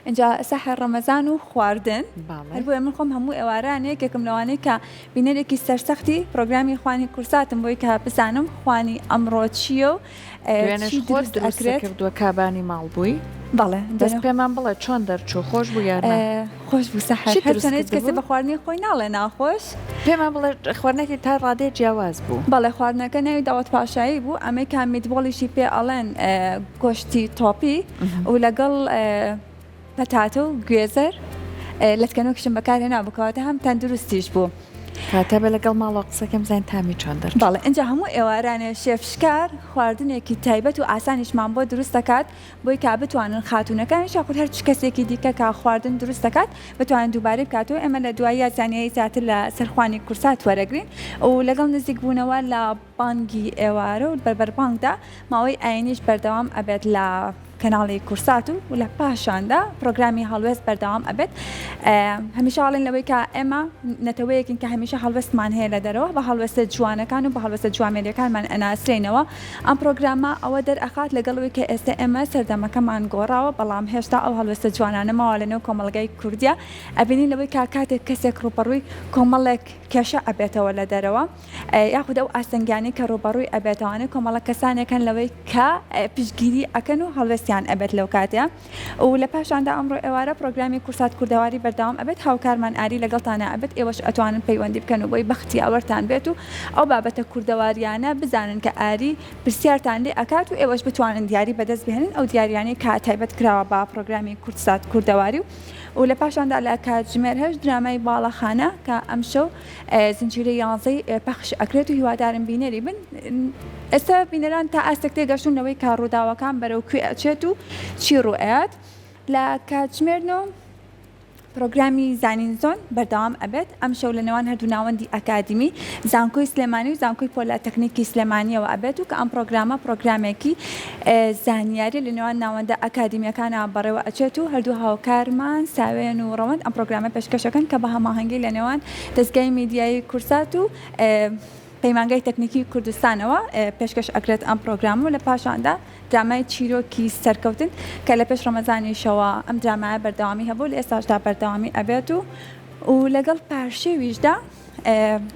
ئینجا سەحەر ڕەمەزان و خواردن هەر بۆیە من خۆم هەموو ئێواران یەکێکم لەوانەی کە بینەرێکی سەرسەختی پرۆگرامی خوانی کورساتم بۆی کە بزانم خوانی ئەمڕۆ چییە و دوێنێش چی خۆت دروست دروستت ئەکرێت. کردووە کابانی ماڵ بووی؟ بەڵێ بەس دوێنێ پێمان بڵێ چۆن دەرچوو خۆش بوو یان نا؟ خۆش بوو سەحەر چیت دروست هەرچەندە هیچ کەسێ کردبوو؟ بە خواردنی خۆی ناڵێ ناخۆش. پێمان بڵێ خواردنەکەی تا ڕادەیەک جیاواز بوو. بەڵێ خواردنەکە ناوی داوەت پاشایی بوو ئەمەی کە meatball یشی پێ ئەڵێن گۆشتی تۆپی و لەگەڵ پەتاتە و گوێزەر لەتکەنۆکیشم بەکارهێنا بوو کەواتە هەم تەندروستیش بوو. کاتە بە لەگەڵ ماڵەوە قسەکەم بزانین تامی چۆن دەرچوو. بەڵێ ئینجا هەموو ئێوارانێ شێف شکار خواردنێکی تایبەت و ئاسانیشمان بۆ دروست دەکات بۆی کا بتوانن خاتوونەکانیش یاخود هەر چ کەسێکی دیکە کە خواردن دروست دەکات بتوانێت دووبارەی بکاتەوە ئێمە لە دواییا زانیاری زیاتر لە سەر خوانی کورسات وەرەگرین و لەگەڵ نزیک بوونەوە لە بانگی ئێوارە و بە بەربانگدا ماوەی ئاینیش بەردەوام ئەبێت لە کەناڵی کورسات و لە پاشاندا پرۆگرامی هەڵوێست بەردەوام ئەبێت هەمیشە ئەڵێن لەوەی کە ئێمە نەتەوەیەکین کە هەمیشە هەڵوێستمان هەیە لە دەرەوە بە هەڵوێستە جوانەکان و بە هەڵوێستە جوامێریەکانمان ئەناسرێینەوە ئەم پرۆگرامە ئەوە دەرئەخات لەگەڵ ئەوەی کە ئێستا ئێمە سەردەمەکەمان گۆڕاوە بەڵام هێشتا ئەو هەڵوێستە جوانانە ماوە لەنێو کۆمەڵگای کوردیا ئەبینین لەوەی کە کاتێک کەسێک ڕووبەڕووی کۆمەڵێک کێشە ئەبێتەوە لە دەرەوە یاخود ئەو ئاستەنگیانەی کە ڕووبەڕووی ئەبێتەوانێ کۆمەڵە کەسانێک هەن لەوەی کە پشتگیری ئەکەن و هەڵوێستیان ئەبێت لەو کاتەیا و لە پاشاندا ئەمڕۆ ئێوارە پڕۆگرامی کورسات کوردەواری بەردەوام ئەبێت هاوکارمان ئاری لەگەڵتانا ئەبێت ئێوەش ئەتوانن پەیوەندی بکەن و بۆی بەخت یاوەرتان بێت و ئەو بابەتە کوردەواریانە بزانن کە ئاری پرسیارتان لێ ئەکات و ئێوەش بتوانن دیاری بەدەست بهێنن ئەو دیاریانەی کە تایبەت کراوە بە پڕۆگرامی کوردسات کوردەواری و و لە پاشاندا لە کاتژمێر هەشت درامای باڵەخانە کە ئەمشەو زنجیرەی یانزەی پەخش ئەکرێت و هیوادارم بینەری بن ئێستا بینەران تا ئاستێک تێگەشتون لەوەی کە ڕووداوەکان بەرەو کوێ ئەچێت و چی ڕوو ئەیات لە کاتژمێر نۆ پرۆگرامی زانین زۆن بەردەوام ئەبێت ئەمشەو لە نێوان هەردوو ناوەندی ئەکادیمی زانکۆی سلێمانی و زانکۆی پۆلا تەکنیکی سلێمانیەوە ئەبێت و کە ئەم پرۆگرامە پرۆگرامێکی زانیاری لە نێوان ناوەندە ئەکادیمیەکانا بەڕێوە ئەچێت و هەردوو هاوکارمان ساوێن و ڕەوەند ئەم پرۆگرامە پێشکەشەکەن کە بە هەماهەنگی لە نێوان دەزگای میدیایی کورسات و پەیمانگای تەکنیکی کوردستانەوە پێشکەش ئەکرێت ئەم پرۆگرامە و لە پاشاندا درامای چیرۆکی سەرکەوتن کە لە پێش ڕەمەزانیشەوە ئەم درامایە بەردەوامی هەبوو لە ئێستاشدا بەردەوامی ئەبێت و و لەگەڵ پارشێویشدا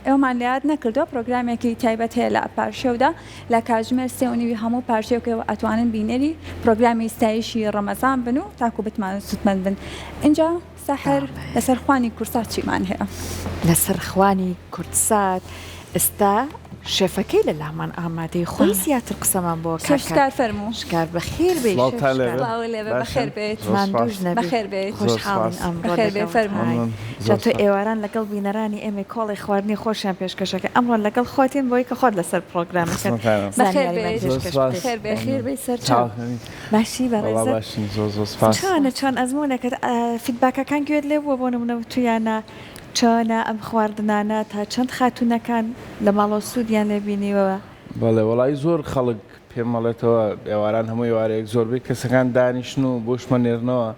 ئێوەمان لەیاد نەکردووە پرۆگرامێکی تایبەت هەیە لە پارشێودا لە کاتژمێر سێ و نیوی هەموو پارشێوکەوە ئەتوانن بینەری پرۆگرامی ستایشی ڕەمەزان بن و تاکو بتمان سوودمەند بن ئینجا سەحەر لەسەر خوانی کوردسات چیمان هەیە؟ لەسەر خوانی کوردسات ئێستا شێفەکەی لە لامان ئامادەی خۆی زیاتر قسەمان بۆ کاک شێف شکار فەرموو. شکار بەخێر بێی شێف سڵاوتان شکار. لێبێ سڵاوت لێبێ باشن بەخێر بێیت. زۆر ماندووش سوپاس. نەبی بەخێر بێیت. زۆر خۆشحاڵین سوپاس. ئەمڕۆ بەخێر بێی لەگەڵت فەرموو. های مەمنون جا زۆر تۆ سوپاس. ئێواران لەگەڵ بینەرانی ئێمەی کۆڵێ خواردنی خۆشیان پێشکەشەکەی ئەمڕۆ لەگەڵ خۆتین بۆی کە خۆت لەسەر پڕۆگرامەکەت خزمەتانم. بەخێر زانیاریمان بێیت. زۆر پێشکەش سوپاس. بکەی. بەخێر بێیت. بەخێر مەمنون. بێی سەرچاو. چاوەکانی. باشی وەڵا بەڕێزت باشین زۆر زۆر سوپاس. چۆنە چۆن ئەزموونەکەت feedback ەکان گوێت لێ بووە بۆ نمونە وتویانە چۆنە ئەم خواردنانە تا چەند خاتوونەکان لە ماڵەوە سوودیان لێ بینیوە؟ بەڵێ وەڵایی زۆر خەڵک پێم ئەڵێتەوە ئێواران هەموو ئێوارەیەک زۆربەی کەسەکان دانیشن و بۆشمە نێرنەوە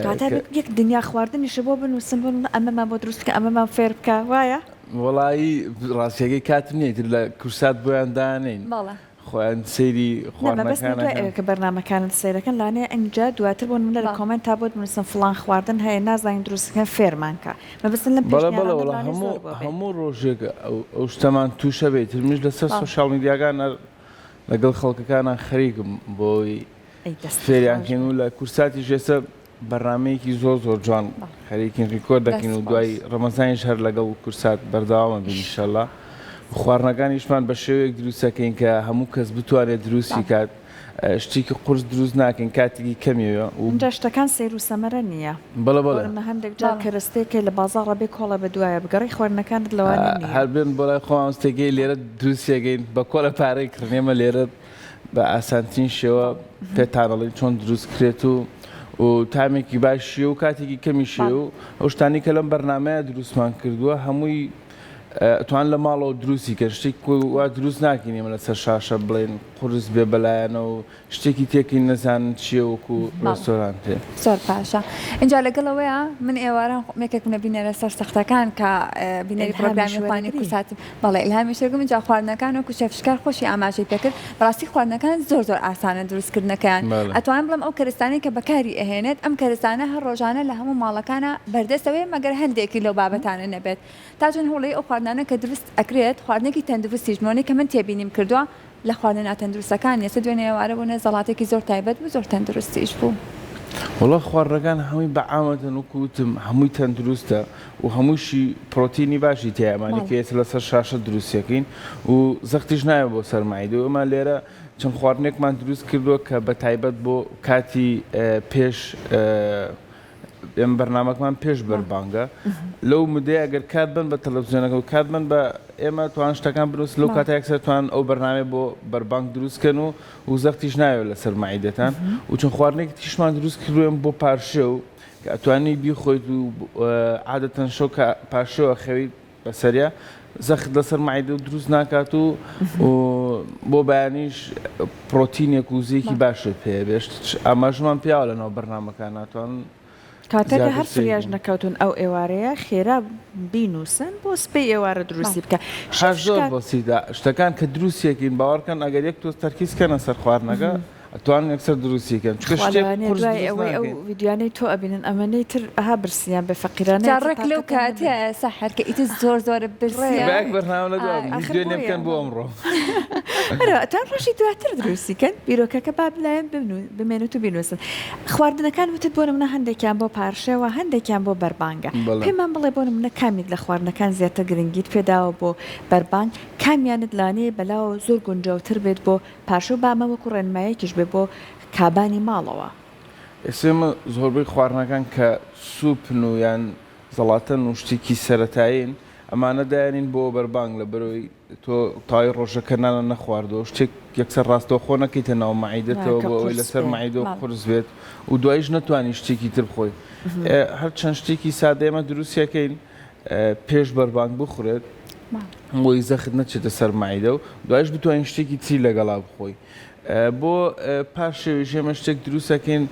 کەواتە کە یەک دنیا خواردنیشە بۆ بنووسن بۆ نمونە ئەمەمان بۆ دروست بکە ئەمەمان فێر بکە وایە؟ وەڵایی ڕاستیەکەی کاتم نییە ئیتر لە کورسات بۆیان دانێین بەڵێ. خۆیان سەیری نا مەبەستم خواردنەکان دوای ئەکەن. ئەوەی کە بەرنامەکانت سەیرەکەن لەوانەیە ئینجا دواتر بۆ نمونە لە بەڵێ. comment تا بۆت بنوسن فڵان خواردن هەیە نازانین دروست بکەن فێرمان کە مەبەستم لەم بەڵێ بەڵێ پێشنیارانە وەڵا لەوانەیە هەموو زۆر بۆ بێ. هەموو ڕۆژێک ئەو ئەو شتەمان توشە بێ ئیتر منیش لەسەر بەڵێ. social media کان هەر لەگەڵ خەڵکەکانا خەریکم بۆی ئەی دەستت فێریان خۆش کەین بێ. و لە کورساتیش ئێستا بەرنامەیەکی زۆر زۆر جوان خەریکین record دەکەین و دوای ڕەمەزانیش هەر لەگەڵ کورسات بەردەوامە بین ئیشەڵا خواردنەکانیشمان بە شێوەیەک دروست دەکەین کە هەموو کەس بتوانێت دروستی کات شتێکی قورس دروست ناکەین کاتێکی کەمیەوە و ئینجا شتەکان سەیر و سەمەرە نییە بەڵێ بەڵێ بۆ نمونە هەندێک جار کەرەستەیەک هەیە لە بازاڕا بێ کۆڵە بە دوایە بگەڕێی خواردنەکانت لەوانە نییە. هەر بێن بۆ لای خۆمان شتێک هەیە لێرە دروستیەکەین بە کۆڵە پارەی کڕین ئێمە لێرە بە ئاسانترین شێوە پێتان ئەڵێین چۆن دروست کرێت و و تامێکی باشیە و کاتێکی کەمیشیە و ئەو شتانی کە لەم بەرنمەیە دروستمان کردووە هەمووی ئەتوان لە ماڵەوە دروستی کەن شتێک وا دروست ناکەین ئێمە لەسەر شاشە بڵێن قورس بێ بەلایەنە و شتێکی تێکەین نەزانن چییە وەکو ڕێستۆرانتێ. زۆر باشە ئینجا لەگەڵ ئەوەیا من ئێواران خۆم یەکێکم لە بینەرە سەرسەختەکان کە بینەری ئیلهامیش پڕۆگرامی خوانی وەرەگری. کوردسات بەڵێ ئیلهامیش وەرگرم ئینجا خواردنەکان وەکو شێف شکار خۆشی ئاماژەی پێکرد بەڕاستی خواردنەکان زۆر زۆر ئاسانە دروستکردنەکەیان بەڵێ. ئەتوانم بڵێم ئەو کەرستانەی کە بەکاری ئەهێنێت ئەم کەرستانە هەر ڕۆژانە لە هەموو ماڵەکانا بەردەستەوەیە مەگەر هەندێکی لەو بابەتانە نەبێت تا چەند هەوڵی ئەو خواردنانە کە دروست ئەکرێت خواردنێکی تەندروستیش بۆنەی کە من تێبینیم کردووە لە خواردنە ناتەندروستەکان ئێستا دوێنێ ئێوارە بوو نە زەڵاتێکی زۆر تایبەت بوو زۆر تەندروستیش بوو. وەڵا خواردنەکان هەمووی بە عامەتەن وەکو وتم هەمووی تەندروستە و هەمووشی پرۆتینی باشی تیایە ئەمانەی کە ئێستا لەسەر شاشە دروستیەکەین و زەختیش نایە بۆ سەر مەعیدە و ئێمە لێرە چەند خواردنێکمان دروست کردووە کە بە تایبەت بۆ کاتی پێش ئێمە بەرنامەکەمان پێش بەربانگە لەو مدەیە ئەگەر کات بن بە تەلەڤزیۆنەکە و کات بن بە ئێمە توان شتەکان بنووس لەو کاتە یەکسەر توان ئەو بەرنامەی بۆ بەربانگ دروست کەن و و زەختیش ناوێت لەسەر مەعیدەتان و چەند خواردنێکی تریشمان دروست کردووە بۆ پارشێو کە ئەتوانی بیخۆیت و عادەتەن شەو کە پارشێو ئەخەویت بەسەریا زەخت لەسەر مەعیدە دروست ناکات و بۆ بەیانیش پرۆتینێک و وزەیەکی باشت پێ بێشت ئاماژەمان پیاوە لەناو بەرنامەکان ناتوان کاتەکە هەر فریاش نەکەوتون ئەو ئێوارەیە خێرا بینوسن بۆ سبەی ئێوارە دروستی بکە هەر زۆر بەسیتە شتەکان کە دروستیەکەین باوەڕکەن ئەگەر یەک تۆز تەرکیز کەنە سەر خواردنەکە ئەتوانن یەکسەر دروستی کەن چونکە خوا شتێک لەوانەیە قورس دوای دروست ئەوەی ئەو ناکەین. ڤیدیۆیانەی تۆ ئەبینن ئەمەنەی تر ئەها برسیان بێ فەقیرانە جا ئیتر ڕێک لەو تاقەتیان نەبێ. کاتەیە سەحەر کە ئیتر زۆر زۆر برسیە. با یەک بەرنامە لە دوا ڕێک بن ئاخر دوێنێ بۆیە. بکەن بۆ ئەمڕۆ. ئەرێ تا ڕۆژی دواتر دروستی کەن بیرۆکەکە با لایەن بمێنێت و بینوسن. خواردنەکان وتت بۆ نمونە هەندێکیان بۆ پارشێوە هەندێکیان بۆ بەربانگە. بەڵێ. پێمان بڵێ بۆ نمونە کامیک لە خواردنەکان زیاتر گرنگیت پێداوە بۆ بەربانگ کامیانت لەوانەیە بەلاوە زۆر گونجاوتر بێت بۆ پاشەو با ئەمە وەکو ڕێنمایەکیش بێت بۆ کابانی ماڵەوە. ئێستا ئێمە زۆربەی خواردنەکان کە سوپن و یان زەڵاتەن و شتێکی سەرەتایین ئەمانە دایەنین بۆ بەربانگ لەبەرئەوەی تۆ تەواوی ڕۆژەکە نانت نەخواردووە شتێک یەکسەر ڕاستەوخۆ نەکەیتە ناو مەعیدەتەوە کە بۆ ئەوەی قورس لەسەر بێ. مەعیدەوە قورس بێت و دواییش نەتوانی شتێکی تر بخۆی هەر چەند شتێکی سادە ئێمە دروستیەکەین پێش بەربانگ بخورێت بۆی زەخت نەچێتە سەر مەعیدە و دوایش بتوانین شتێکی تری لەگەڵا بخۆی بۆ پاش شێویش ئێمە شتێک دروستەکەین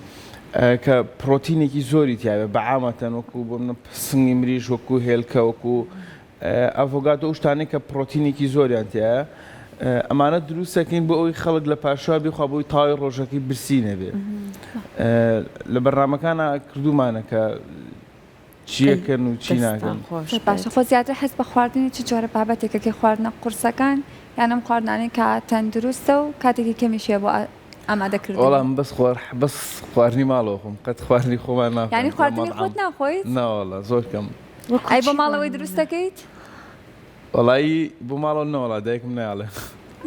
کە پرۆتینێکی زۆری تیاێ بە عامەتەن وەکو بۆ منە سنگی مریش وەکو هێلکە وەکو ئەڤۆگادۆ ئەو شتانەی کە پرۆتینێکی زۆریان تایە ئەمانە دروستەکەین بۆ ئەوی خەڵک لە پاشوا بیخوا بۆی تاوی ڕۆژەکەی برسی نەبێ لە بەرنامەکانە کردومانە کە چیەکەن و چی ناکەن. دەستتان خۆش زۆر باشە بێت. خۆ زیاتر حەز بە خواردنی چ جۆرە بابەتێکەکەی خواردنە قورسەکان یان ئەم خواردنانەی کە تەندروستە و کاتێکی کەمیش هەیە بۆ ئامادە وەڵا کردنی؟ من بەس خوار بەس خواردنی ماڵەوە خۆم قەت خواردنی خۆمان ناخۆم یانی لە خواردنی مەتعەم خۆت ناخۆیت؟ نەوەڵا زۆر کەم. وەکو ئەی بۆ چی بۆ ماڵەوەی نمونە؟ دروست دەکەیت؟ وەڵایی بۆ ماڵەوە نەوەڵا دایکم نایەڵێ.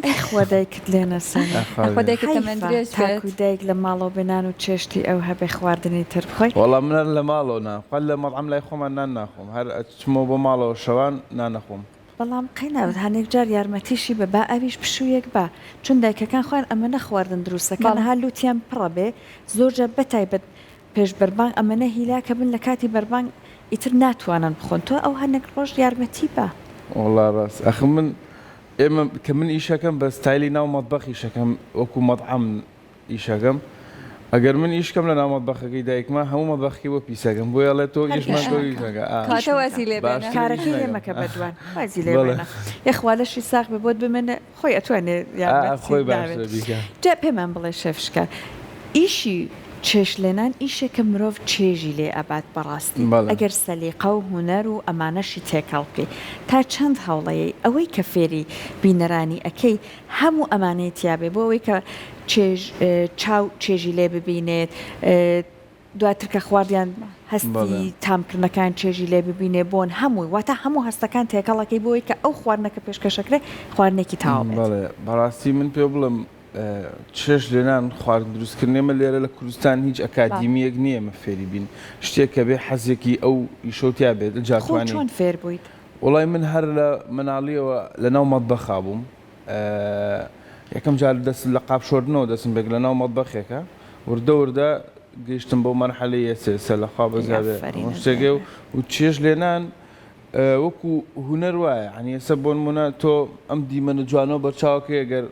ئەی خوا دایکت لێ نەسەنێ. ئەخوا ئەخۆ بێ. دایکت تەمەن حەیفە درێژ بێت. تاکو دایک لە ماڵەوە بێ نان و چێشتی ئەو هەبێ خواردنی تر بخۆی. وەڵا من هەر لە ماڵەوە نان قەت لە مەتعەم لای خۆمان نان ناخۆم هەر ئەچمەوە بۆ ماڵەوە شەوان نان ئەخۆم. بەڵام قەینا هەنێک جار یارمەتیشی بە با ئەویش پشوویەک با چون دایکەکان خۆیان ئەمەنە خواردن دروستەکەن بەڵێ. ها لوتیان پڕە بێ زۆر جار بەتایبەت پێش بەربانگ ئەمەنە هیلاکە بن لە کاتی بەربانگ ئیتر ناتوانن بخۆن تۆ ئەو هەنێک ڕۆژ یارمەتی بە. وەڵا ڕاست ئەخ من ئێمە کە من ئیشەکەم بە ستایلی ناو مەتبەخ ئیشەکەم وەکو مەتعەم ئیشەکەم ئەگەر من ئیشکەم لە ناو مەتبەخەکەی دایکما هەموو مەتبەخەکەی بۆ پیسەکەم بۆیە ئەڵێ تۆ هەر ئیش مەکە و ئیش ئیش مەکە مەکە ئا ئیش کەواتە مەکە وازی لێ بێنە. باشترە ئیش کارەکەی لێ نەکەم مەکە بەدوان وازی لێ بەڵێ بێنە یەخوا لەشی ساغ بێ بۆت بمێنێ خۆی ئەتوانێ ئا یارمەتیت خۆی دابێت باشترە بیکا. جا پێمان بڵێ شێف شکار ئیشی چێشتلێنان ئیشێکە مرۆڤ چێژی لێ ئەبات بەڕاستی بەڵێ. ئەگەر سەلیقە و هونەر و ئەمانەشی تێکەڵ بکەی تا چەند هەوڵەیەی ئەوەی کە فێری بینەرانی ئەکەی هەموو ئەمانەی تیابێ بۆ ئەوەی کە چێژ چاو چێژی لێ ببینێت دواتر کە خواردیان هەستی تامکردنەکان چێژی لێ ببینێ بۆن هەمووی واتە هەموو هەستەکان تێکەڵەکەی بۆ ئەوەی کە ئەو خواردنە کە پێشکەشەکرێ خواردنێکی تەواو بێت. بەڵێ بەڕاستی من پێ بڵێم چێژ لێنان خواردن دروستکردن ئێمە لێرە لە کوردستان هیچ ئەکادیمیەک نییە ئێمە فێری بین شتێک کە بێ حەزێکی ئەو ئیشەو تیا بێت ئینجا خۆ توانی چۆن فێر بوویت؟ وەڵای من هەر لە مناڵیەوە لە ناو مەتبەخا بووم یەکەم جار دەست لە قاپ شۆردنەوە دەستم پێکرد لە ناو مەتبەخێکە وردە وردە گەیشتم بەو مەرحەلەی ئێستا ئێستا لە خوا بەزیا بێ ئافەرینت هەموو شتێک لێ و بێ. و چێژ لێنان. وەکو هونەر وایە یانی ئێستا بۆ نمونە تۆ ئەم دیمەنە جوانەوە بەرچاوەکەی گەر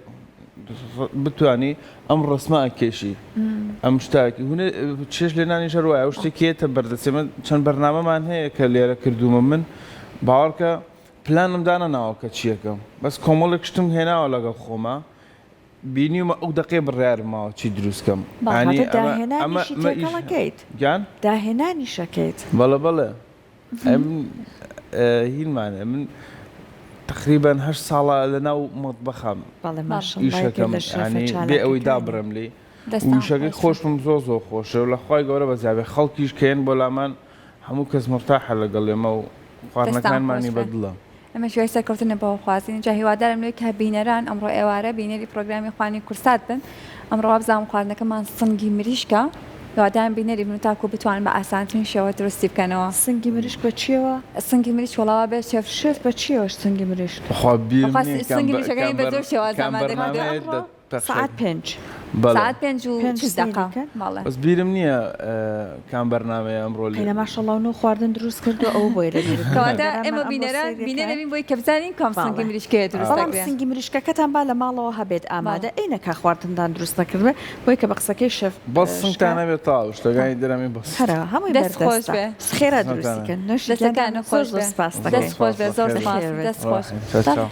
بتانی ئەم ڕسمە ئەکێشی ئەم شتاکی هونەر چێژ لێنانی هەر وایە ئەو شتێک یەتە بەردەستێ من چەند بەرنامەمان هەیە کە لێرە کردوومە من باوەڕکە پلانم دانەناوە کە چیەکەم بەس کۆمەڵێک شتم هێناوە لەگەڵ خۆما بینیومە ئەو دەقەی بڕیارم ماوە چی دروست کەم یانی ئەمە ئەمە داهێنانیشی تێکەڵەکەیت گیان داهێنانیشەکەیت. بەڵێ بەڵێ ئەم هینمانە من تقریبا هەشت ساڵە لە ناو مەتبەخام بەڵێ ماشەڵڵا ئیشەکەم لە شێفە یانی بێ ئەوەی چالاکەکانی. دابڕێم لێی دەستان وشەکەی خۆش بێ. خۆشم زۆر زۆر خۆشە و لە خوای گەورە بەزیابێ خەڵکیش کە یەن بۆ لامان هەموو کەس مورتاحە لەگەڵ ئێمە و دەستان خۆش خواردنەکانمانی بێ. بە دڵە. ئێمەش هیوای سەرکەوتنت بۆ ئەخوازین جا هیوادارم لەوەی کە بینەران ئەمڕۆ ئێوارە بینەری پرۆگرامی خوانی کورسات بن ئەمڕۆ وابزانم خواردنەکەمان سنگی مریشکە هیوادارم بینەری بن و تاکو بتوانن بە ئاسانترین شێوە دروستی بکەنەوە. سنگی مریشک بە چیەوە؟ سنگی مریشک وەڵا وابێ شێف. شێف بە چیەوە سنگی مریشک؟ بەخوا بیرم بەخوا نیە کام سنگی بە مریشکەکانی کام بە بەر زۆر شێواز کام ئامادە کردووە. بەرنامەیە ئەمڕۆ پەخش سەعات پێنج. بەڵێ. سەعات پێنج و پێنج 40 سەیری دەقە کەن. بەڵێ. بەس بیرم نییە کام بەرنامەیە ئەمڕۆ لێ. قەینا ماشەڵا و نۆ خواردن دروست کردوە ئەوە بۆیە لە بیرت نەبێ. کەواتە بینەرانمان ئێمە ئەمڕۆ بینەران سەیری بینەر کەن. ئەبین بۆی کە بزانین کام سنگی بەڵێ. مریشکەیە دروست بەڵام دەکرێ. سنگی مریشکەکەتان با لە ماڵەوە هەبێت بەڵێ. ئامادە ئەی نەکا خواردنتان دروست نەکردبێ بۆیە کە بە قسەکەی شێف بەس سنگتان شکا هەبێ تەواو شتەکانی دەرەمی بەسیتە. هەرە هەمووی دەست خۆش بەردەستە بێ. خێرا دەستتان دروستی کەن نۆشی دەستەکانت گیانتان زۆر خۆش زۆر بێ. سپاست زۆر دەکەین. دەست خۆش سپاس بێ زۆر بەخێر سپاس بەخێر بێت. دەست خۆش. ڕاحی چاو چاو.